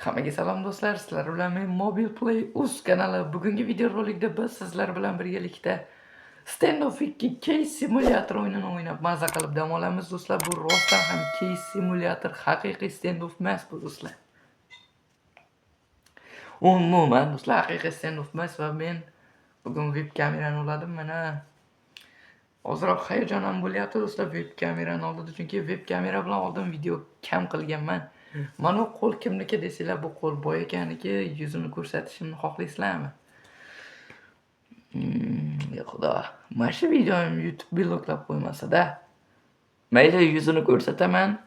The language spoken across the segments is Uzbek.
Hammaga salom do'stlar, sizlar bilan men Mobil Play Uz kanali. Bugungi videorolikda biz sizlar bilan birgalikda Standoff 2 Case Simulator o'yinini o'ynab maza qilib dam olamiz do'stlar. Bu rostdan ham Case Simulator, haqiqiy Standoff emas bu do'stlar. Umuman do'stlar, haqiqiy Standoff emas va men bugun web kamerani uladim. Mana ozroq hayajon ham bo'lyapti do'stlar web kamerani oldida, chunki web kamera bilan oldin video kam qilganman. Mana bu qo'l kimniki desanglar, bu qo'l boy ekaniki, yuzini ko'rsatishimni xohlaysizlarmi? Ya xudo, mana shu videoim YouTube bloklab qo'ymasa-da. Mayli, yuzini ko'rsataman.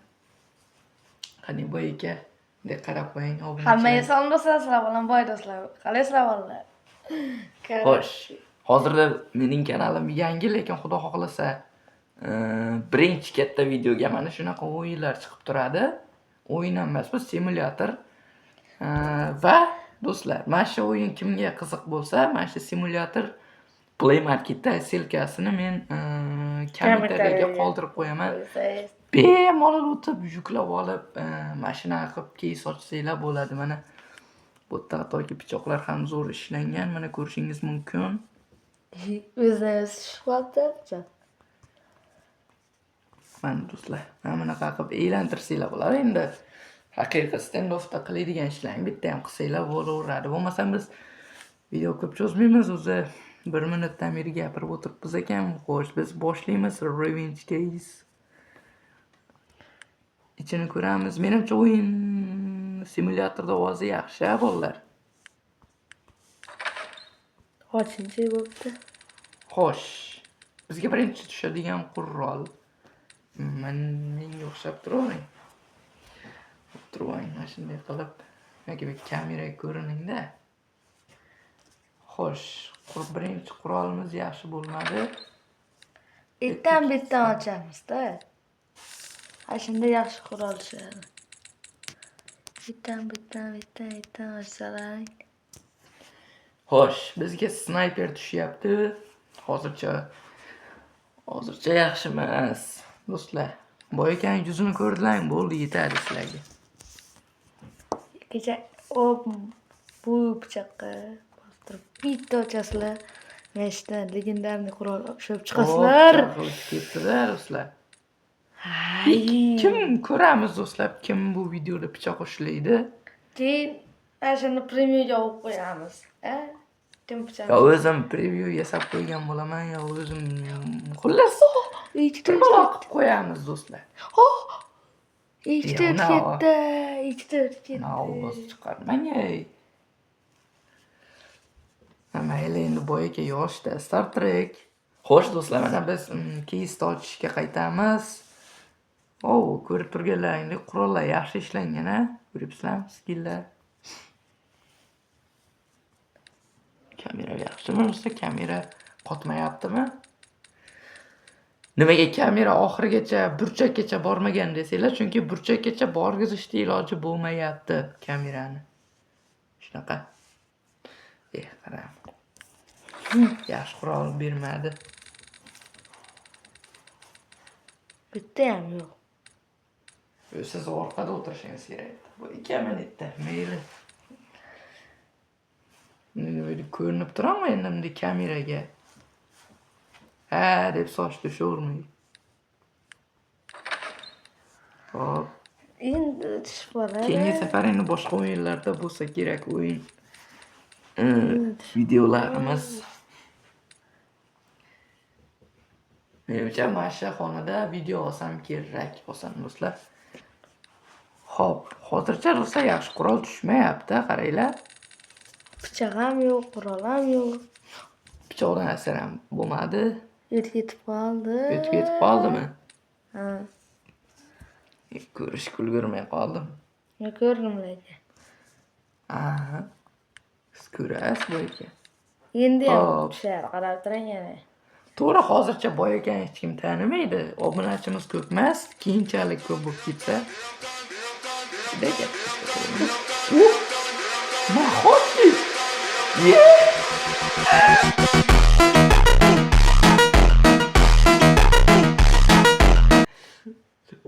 Qani boy aka, bunday qarab qo'ying Hammaga obunachilar. salom do'stlar, sizlar bilan boy do'stlar. Qalaysizlar bolalar? Xo'sh, hozirda mening kanalim yangi, lekin xudo xohlasa, birinchi katta videoga mana shunaqa o'yinlar chiqib turadi. O'yin ham emas, bu simulyator. Va do'stlar, mana shu o'yin kimga qiziq bo'lsa, mana shu simulyator Play Marketda ссылка sini men kommentariyaga qoldirib qo'yaman. Bemalol o'tib, yuklab olib, mana shunaqa qilib кейс ochsanglar bo'ladi. Mana bu yerda hattoki pichoqlar ham zo'r ishlangan, mana ko'rishingiz mumkin. O'zini o'zi tushib qolibdi pichoq. Mana do'stlar, mana bunaqa qilib aylantirsanglar bo'ladi. Endi haqiqiy standoffda qiladigan ishlarni bitta ham qilsanglar bo'laveradi. Bo'lmasam biz video ko'p cho'zmaymiz, o'zi 1 minutdan beri gapirib o'tiribmiz ekan. Xo'sh, biz boshlaymiz Revenge Case. Ichini ko'ramiz. Menimcha o'yin simulyatorda ovozi yaxshi, a bolalar. Qochinchi bo'pti. Xo'sh, bizga birinchi tushadigan qurol. Menga o'xshab turavering. Turavering mana shunday qilib. Yoki bir kameraga ko'riningda. Xo'sh, birinchi qurolimiz yaxshi bo'lmadi. Itdan bitdan ochamiz-da. Ha shunda yaxshi qurol tushadi. Bitdan bitdan bitdan bitdan ochsalaring. Xo'sh, bizga snayper tushyapti. Hozircha yaxshi emas. Do'stlar, boy ekan yuzini ko'rdilaring, bo'ldi, yetadi sizlarga. Kecha o bu pichoqqa bostirib bitta ochasizlar. Mana shudan легендарный qurol ushlab chiqasizlar. Pichoq o'tib ketdi-da do'stlar. Hay. Kim ko'ramiz do'stlar, kim bu videoda pichoq ushlaydi? Keyin ana shuni previewga olib qo'yamiz. A? Kim pichoq? Yo o'zim preview yasab qo'ygan bo'laman, yo o'zim, xullas, Ikkita bir balo qilib qo'yamiz do'stlar. Ikkita Yo, o'tib ketdi. Ikkita o'tib ketdi. Ovoz chiqarmang ey. Ha, mayli, endi boy aka yoshda Star Trek. Xo'sh do'stlar, mana biz кейс ochishga qaytamiz. O, ko'rib turganlaringdek qurollar yaxshi ishlangan, a? Ko'ryapsizlarmi, skinlar? Kamera yaxshimi do'stlar? Kamera qotmayaptimi? Nimaga kamera oxirigacha burchakkacha bormagan desanglar, chunki burchakkacha borgizishni iloji bo'lmayapti kamerani. Shunaqa. Eh, qarang. Yaxshi qurol bermadi. Bitta ham yo'q. Siz orqada o'tirishingiz kerak. Bu 2 minutda, mayli. Böyle ko'rinib turadimi endi bunday kameraga? Ha, deb soch tushavermay. Hop. Endi tushib qoladi. Keyingi safar endi boshqa o'yinlarda bo'lsa kerak o'yin videolarimiz. Menimcha mana shu xonada video olsam kerak bo'lsam do'stlar. Xo'p, hozircha do'stlar yaxshi qurol tushmayapti, qaranglar. Pichoq ham yo'q, qurol ham yo'q. Pichoqdan asar ham bo'lmadi. O'tib ketib qoldi. O'tib ketib qoldimi? Ha. Ko'rishga ulgurmay qoldim. Men ko'rdim lekin. Aha. Siz ko'rasiz boy aka. Endi ham Hop. tushadi, qarab turing yana. To'g'ri, hozircha boy ekan hech kim tanimaydi. Obunachimiz ko'p emas, keyinchalik ko'p bo'lib ketsa. Juda katta. Nahotki? Ye!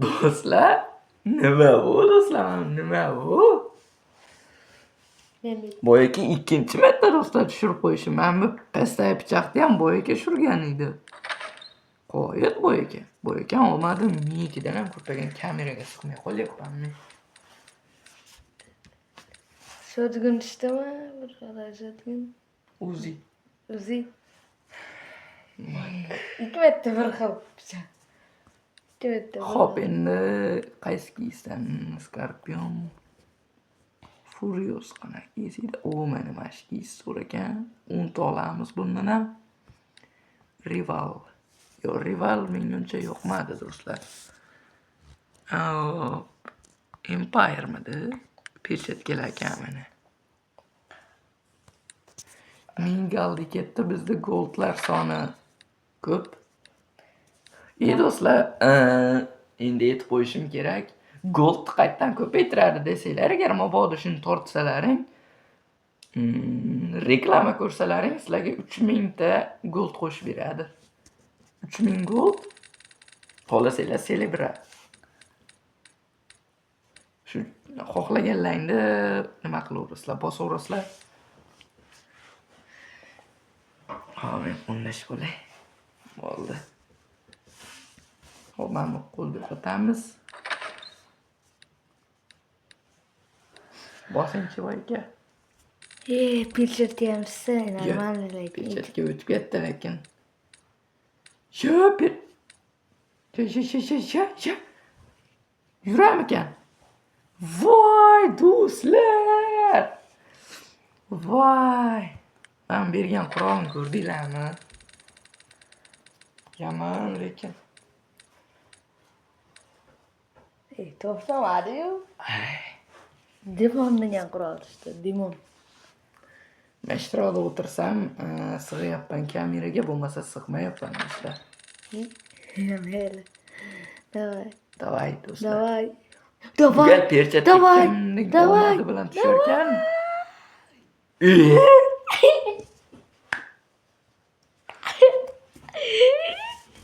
Do'stlar, nima bu do'stlar? Nima bu? Men Boyagi ikkinchi marta do'stlar tushirib qo'yishim. Mana bu pastdagi pichoqni ham boyagi tushirgan edi. Qoyil boyagi. Boyagi ham olmadi. Minikidan ham ko'pagan kameraga sig'may qolyapman men. Shotgun tushdimi? Bir xil shotgun. Uzi. Uzi. Ikki marta bir xil pichoq. Ikki marta bir Xo'p, xil. endi qaysi kiysam? Scorpion. Furious qanaqa keys edi? O, mana shu keys zo'r ekan. 10 ta olamiz bundan ham. Rival. Yo'q, Rival menga uncha yoqmadi do'stlar. Hop, Empiremidi? Perchatkalar ekan mana. 1000 galdi ketdi. Bizda goldlar soni ko'p. Do'stlar, endi aytib qo'yishim kerak. Gold qayerdan ko'paytiradi desanglar, agar mabodo shuni tortsalaring, reklama ko'rsalaring, sizlarga 3000 ta gold qo'shib beradi. 3000 gold xohlasanglar celebra. Shu xohlaganlaringni nima qilaverasizlar, bosaverasizlar. Hop, men o'ynashib olay. Bo'ldi. Hop, mana bu qo'lga yo'qotamiz. Bosingchi boy aka. Perchatka ham tushsa, нормально lekin. Perchatka o'tib ketdi lekin. Shu per Shu shu shu shu shu. Yuramikan? Voy do'stlar! Voy! Men bergan qurolni ko'rdinglarmi? Yomon lekin. To'xtamadi-yu. Demon degan qurol tushdi, demon. Men ishtiroqda o'tirsam, sig'yapman kameraga, bo'lmasa sig'mayapman do'stlar. Mayli. Давай. Давай do'stlar. Давай. Давай. Bugun perchatka Давай. kimning Давай. omadi bilan tusharkan?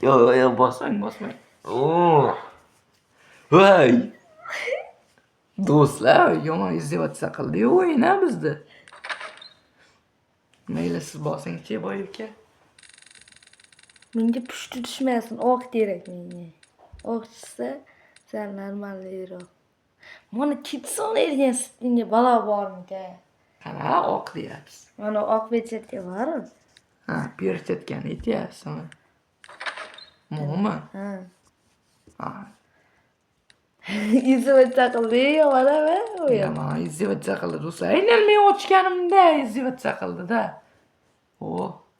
Yo'q, yo'q, bosmang, bosmang. Oh. Voy. Do'stlar, yomon издеваться qildi-yu o'yin a bizni. Mayli, siz bosingchi, boy aka. Menga pushti tushmasin, oq kerak menga. Oq tushsa, sal normalroq. Mana ketsin degan stinga balo bormikan? Qanaqa oq deyapsiz? Mana oq perchatka bor. Ha, perchatkani aytyapsizmi? Mo'mi? Ha. Ha. Издеваться qildi, yomon u yoq. Yomon издеваться qildi do'stlar. Aynan men ochganimda издеваться qildi-da. O,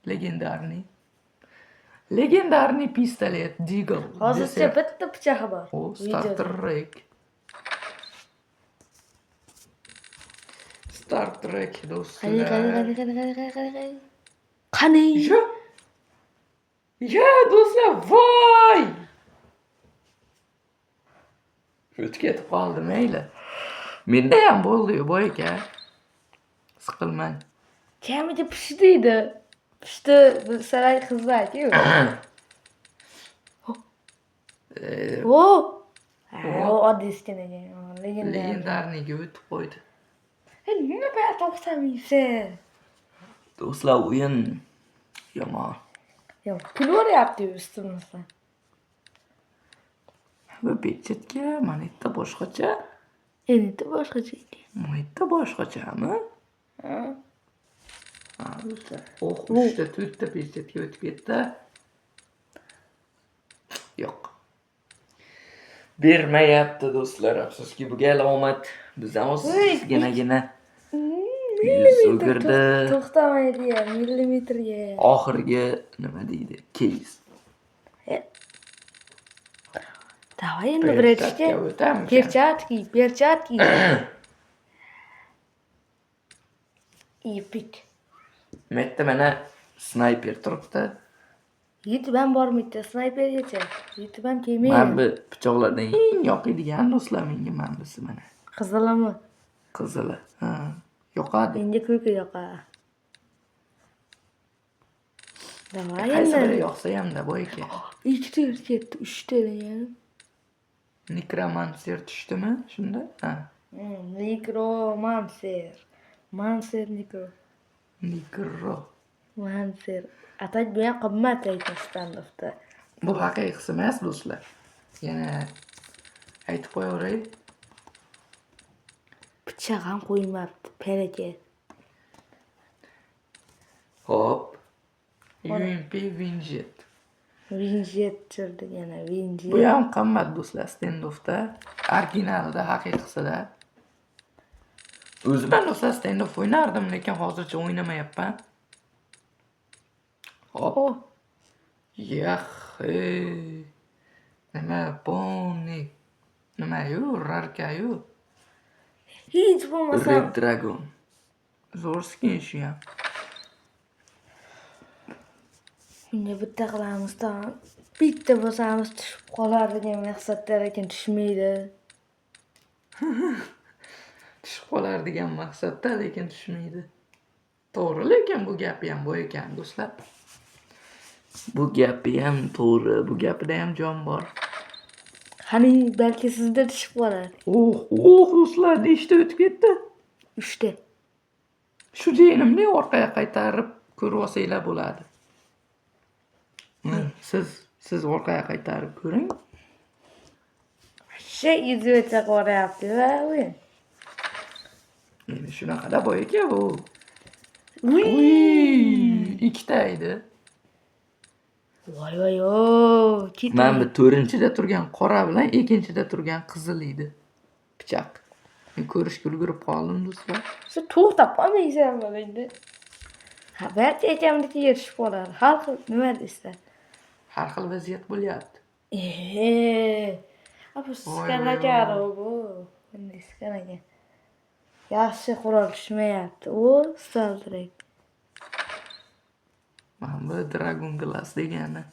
легендарный. Легендарный pistolet Deagle. Hozircha bitta pichog'i bor. O, Star Trek. Star Trek do'stlar. Qani, qani, qani, qani, qani, qani, qani, qani. Qani. Ya. Ya do'stlar, voy! O'tib ketib qoldi, mayli. Menda ham bo'ldi-yu, boy aka. Siqilmang. Kamida pishdi edi. Pishdi, bilsalar qizlar-ku. O! Ha, u oddiy skin ekan. Legendarniy. Legendarniyga o'tib qo'ydi. Nima bu to'xtamaysan? Do'stlar, o'yin yomon. Yo'q, kulaveryapti ustimizdan. Bu perchatka mana yerda boshqacha. Endi boshqacha ekan. Mana yerda boshqachami? Ha. Ha, do'stlar. Oh, 3ta, 4ta perchatka o'tib ketdi. Yo'q. Bermayapti do'stlar, afsuski bu gal omad bizdan ozginagina yuz o'girdi. To'xtamaydi ya, millimetrga. Oxirgi nima deydi? Case. Давай endi birinchiga. Perchatka o'tamiz. Перчатки, перчатки. Epic. Yerda mana snayper turibdi. Yetib ham bormaydi snaypergacha. Yetib ham kelmaydi. Mana bu pichoqlardan eng yoqadigan do'stlar menga mana busi mana. Qizilimi? Qizili. Ha, yoqadi. Menga ko'ki yoqadi. Давай Qaysi biri endi. yoqsa hamda boy aka. Ikkita ketdi, uchta degani. Nekromanser tushdimi shunda? Ha. Nekromanser. Manser Nikro. Nikro. Manser. A так bu ham qimmat lekin Standoffda. Bu haqiqiysi emas, do'stlar. Yana aytib qo'yaveray. Pichoq ham qo'ymabdi. Peraka. Hop. UMP Winjet. Winchester yana Bu Winchester. ham qimmat, do'stlar, Standoffda. Originalida, haqiqisida. O'zim ham, do'stlar, Standoff o'ynardim, lekin hozircha o'ynamayapman. Hop. Oh, Yaxshi. Nima, Bonnie. Nima-yu, Rarka-yu. Hech bo'lmasa Red Dragon. Zo'r skin shu ham. Bunga bitta qilamiz, tamom. Bitta bosamiz, tushib qolar degan maqsadda, lekin tushmaydi. Tushib qolar degan maqsadda, lekin tushmaydi. To'g'ri, lekin bu gapi ham bor ekan, do'stlar. Bu gapi ham to'g'ri, bu gapida ham jon bor. Qani, balki sizda tushib qolar. Oh, oh, do'stlar, nechta o'tib ketdi? Uchta. Shu joyimni orqaga qaytarib ko'rib olsanglar bo'ladi. Siz orqaga qaytarib ko'ring. Shu idiotcha ko'ryapti va o'yin. Endi shunaqada boy aka bu. Uy! Uy, ikkita edi. Voy voy o, ketdi. Mana bu to'rtinchida turgan qora bilan ikkinchida turgan qizil edi. Pichoq. Men ko'rishga ulgurib qoldim, do'stlar. Siz to'xtab qolmaysan endi. Ha, balki akamnikiga tushib qolar. Har xil nima deysizlar? Har xil vaziyat bo'lyapti. A bu Voy, skan voy, ekan voy. bu. Bunday skan ekan. Yaxshi qurol tushmayapti. U Staltrek. Mana bu Dragon Glass degani.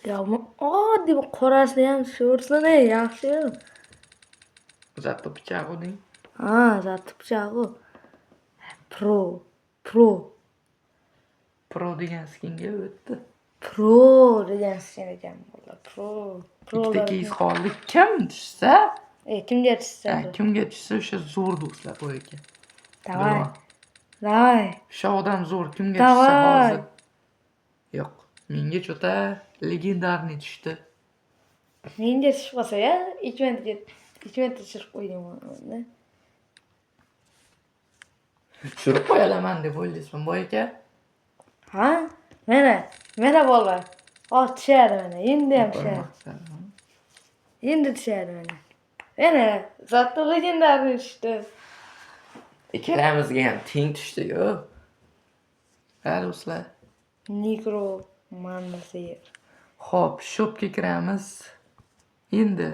Yo, bu oddiy bir qorasini ham tushaversin, ey, yaxshi. Zato pichog'i uning. Ha, zato pichog'i. Pro, pro. Pro degan skinga o'tdi. Pro degan skin ekan bular. Pro. Pro. Ikkita кейс qoldi. Kim tushsa, Kimga tushsa? Ha, kimga tushsa o'sha zo'r, do'stlar, bu ekan. Давай. Bilmadim. Давай. O'sha odam zo'r, kimga tushsa Давай. hozir. Yo'q, menga что-то легендарный tushdi. Menga tushib qolsa ya, ikki marta tushirib qo'ygan unda. Tushirib qo'yalaman deb o'ylaysizmi, boy aka? Ha? Mana, mana bolalar. Hozir tushadi mana. Endi ham tushadi. Endi tushadi mana. Mana, зато легендарный tushdi. Ikkalamizga ham teng tushdi-yu. Ha, do'stlar. Negro Manser. Xo'p, shopga kiramiz. Endi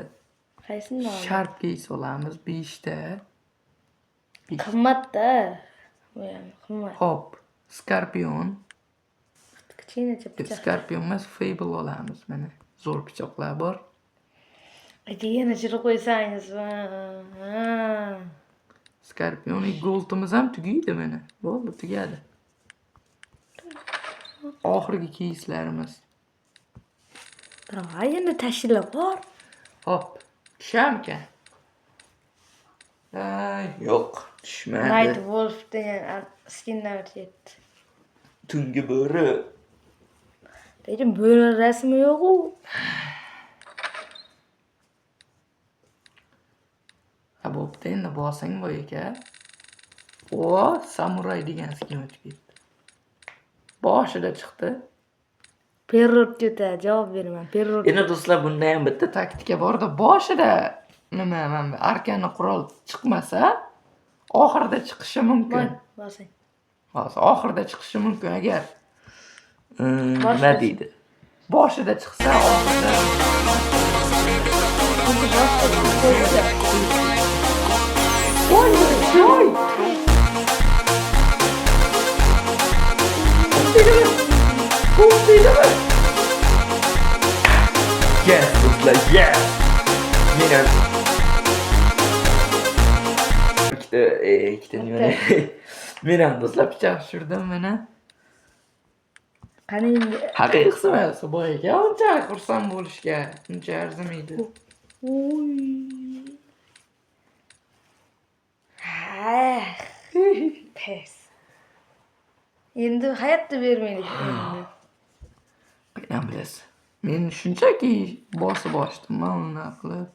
Qaysini oladi? Sharp кейс olamiz 5 ta. Qimmat-da. Bu ham qimmat. Xo'p, Scorpion. Kichkinacha pichoq. Scorpion emas, Fable olamiz mana. Zo'r pichoqlar bor. Aka, yana chirib qo'ysangiz. Ha. Scorpion goldimiz ham tugaydi mana. Bo'ldi, tugadi. Oxirgi keyslarimiz. Давай, endi tashlab bor. Hop, tusharmikan? Ay, yo'q, tushmadi. Night Wolf degan skinlar ketdi. Tungi bo'ri. Lekin bo'ri rasmi yo'q-u. Ha, bo'pti, endi bosing, boy aka. O, samuray degan skin o'tib ketdi. Boshida chiqdi. Perrot ketadi, javob beraman. Perrot. Endi do'stlar, bunda ham bitta taktika bor-da, boshida nima, mana bu arkani qurol chiqmasa, oxirida chiqishi mumkin. Bosing. Hozir oxirida chiqishi mumkin agar. Nima Boshida deydi? Boshida chiqsa, oxirida. Qo'ysa. Voy, voy! Deydimi? Yes, do'stlar, yes! Men ham ikkita, ikkita nima? Men ham, do'stlar, pichoq tushirdim mana. Qani endi? Haqiqiysi emas, boy aka, unchalik xursand bo'lishga uncha arzimaydi. Uy. Ha, Kes. Endi hayotda bermaydi endi. Qaydan bilasiz? Men shunchaki bosib ochdim, man unaqa qilib.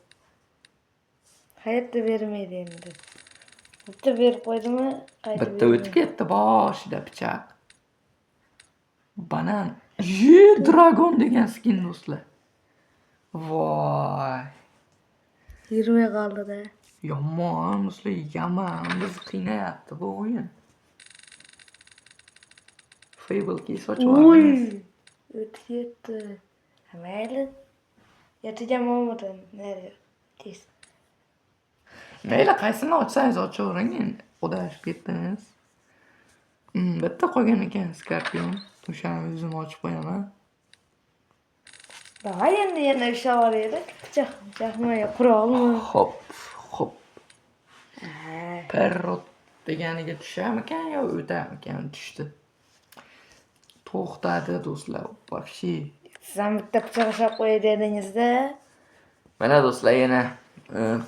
Hayotda bermaydi endi. Bitta berib qo'ydimi, qaytib Bitta o'tib ketdi boshida pichoq. Banan. Ye, dragon degan skin, do'stlar. Voy. Yurmay qoldi-da. Yomon, do'stlar, yomon bizni qiynayapti bu o'yin. Fable case ochib Uy, yubordingiz. O'tib ketdi. Ha, mayli. Ertaga bo'lmadi. Nari. Tez. Mayli, qaysini ochsangiz ochavering endi. Adashib ketdingiz. Bitta qolgan ekan Scorpion. O'shani o'zim ochib qo'yaman. Давай endi yana ushlab olaylik. Pichoq, pichoqmi yo qurolmi? Xo'p, xo'p. Ha. Parrot deganiga tusharmikan yo o'tarmikan? Tushdi. To'xtadi, do'stlar, вообще. Siz ham bitta pichoq ushlab qo'yay dedingizda. Mana, do'stlar, yana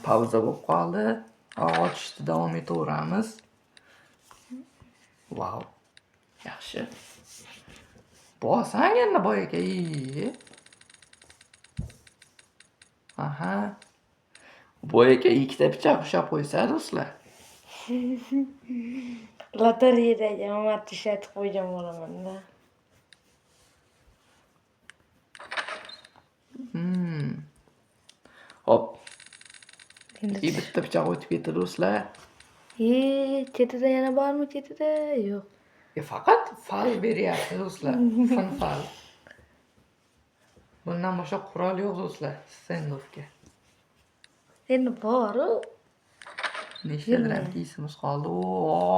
pauza bo'lib qoldi. Ochishda davom etaveramiz. Vau. Yaxshi. Bosang endi, boy aka. Iy. Aha. Boy aka ikkita pichoq ushlab qo'ysa, do'stlar. Lotereyadagi omadni ishlatib qo'ygan bo'laman-da. Hop. Endi И bitta pichoq o'tib ketdi, do'stlar. E, chetida yana bormi, chetida? Yo'q. E, faqat fal beryapti, do'stlar. Fin fal. Bundan boshqa qurol yo'q, do'stlar. Standoffga. Endi bor-u. Nechta dram keysimiz qoldi? O,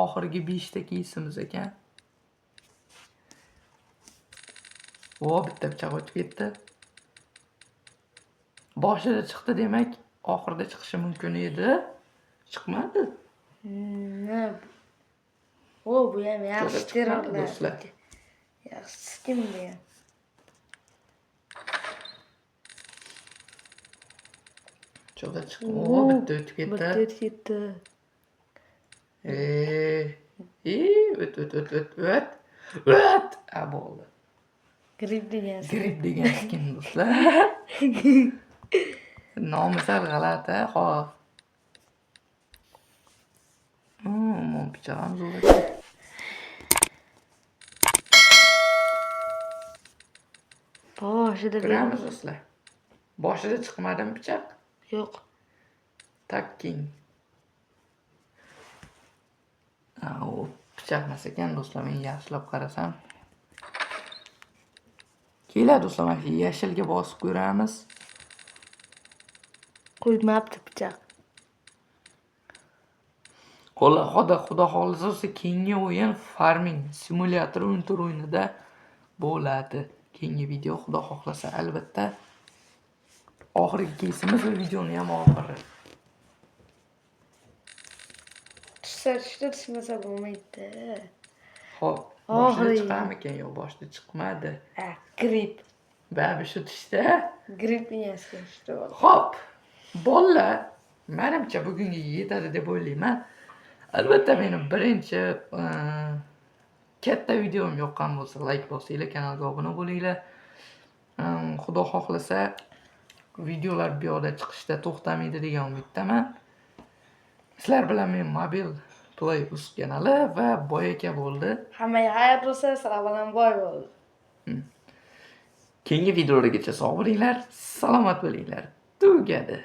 oxirgi 5 ta keysimiz ekan. O, bitta pichoq o'tib ketdi. Boshida chiqdi, demak, oxirida chiqishi mumkin edi. Chiqmadi. O, bu ham yaxshi Chiqmadi, terrorlar. do'stlar. Yaxshi skin bu ham. Cho'da chiqdi. O, bitta o'tib ketdi. Bitta o'tib ketdi. E, o't, o't, o't, o't, o't. O't. A, bo'ldi. Grip degan skin. Grip degan skin, do'stlar. Nomi sal g'alati, xo'p. Pichoq ham zo'r ekan. Boshida Ko'ramiz, do'stlar. Boshida chiqmadimi pichoq? Yo'q. Takking. Ha, u pichoq emas ekan, do'stlar, men yaxshilab qarasam. Keladi, do'stlar, mana shu yashilga bosib ko'ramiz. Qo'ymabdi pichoq. Qo'la, xudo xohlasa, o'sha keyingi o'yin Farming Simulator 14 o'yinida bo'ladi. Keyingi video, xudo xohlasa, albatta oxirgi keysimiz va videoni ham oxiri. Tushsa tushdi, tushmasa bo'lmaydi. Xo'p, boshida Oxiri. chiqarmikan? Yo'q, boshida chiqmadi. Ha, grip. Baribir shu tushdi. Grip degan skin tushdi. Xo'p, bolalar, manimcha bugungi yetadi deb o'ylayman. Albatta meni birinchi katta videom yoqqan bo'lsa, like bosinglar, kanalga obuna bo'linglar. Xudo xohlasa, videolar bu yoqda chiqishda to'xtamaydi degan umiddaman. Sizlar bilan men Mobil Play Uz kanali va Boy aka bo'ldi. Hammaga xayr bo'lsa, sizlar bilan boy bo'ldi. Keyingi videolargacha sog' bo'linglar, salomat bo'linglar. Tugadi.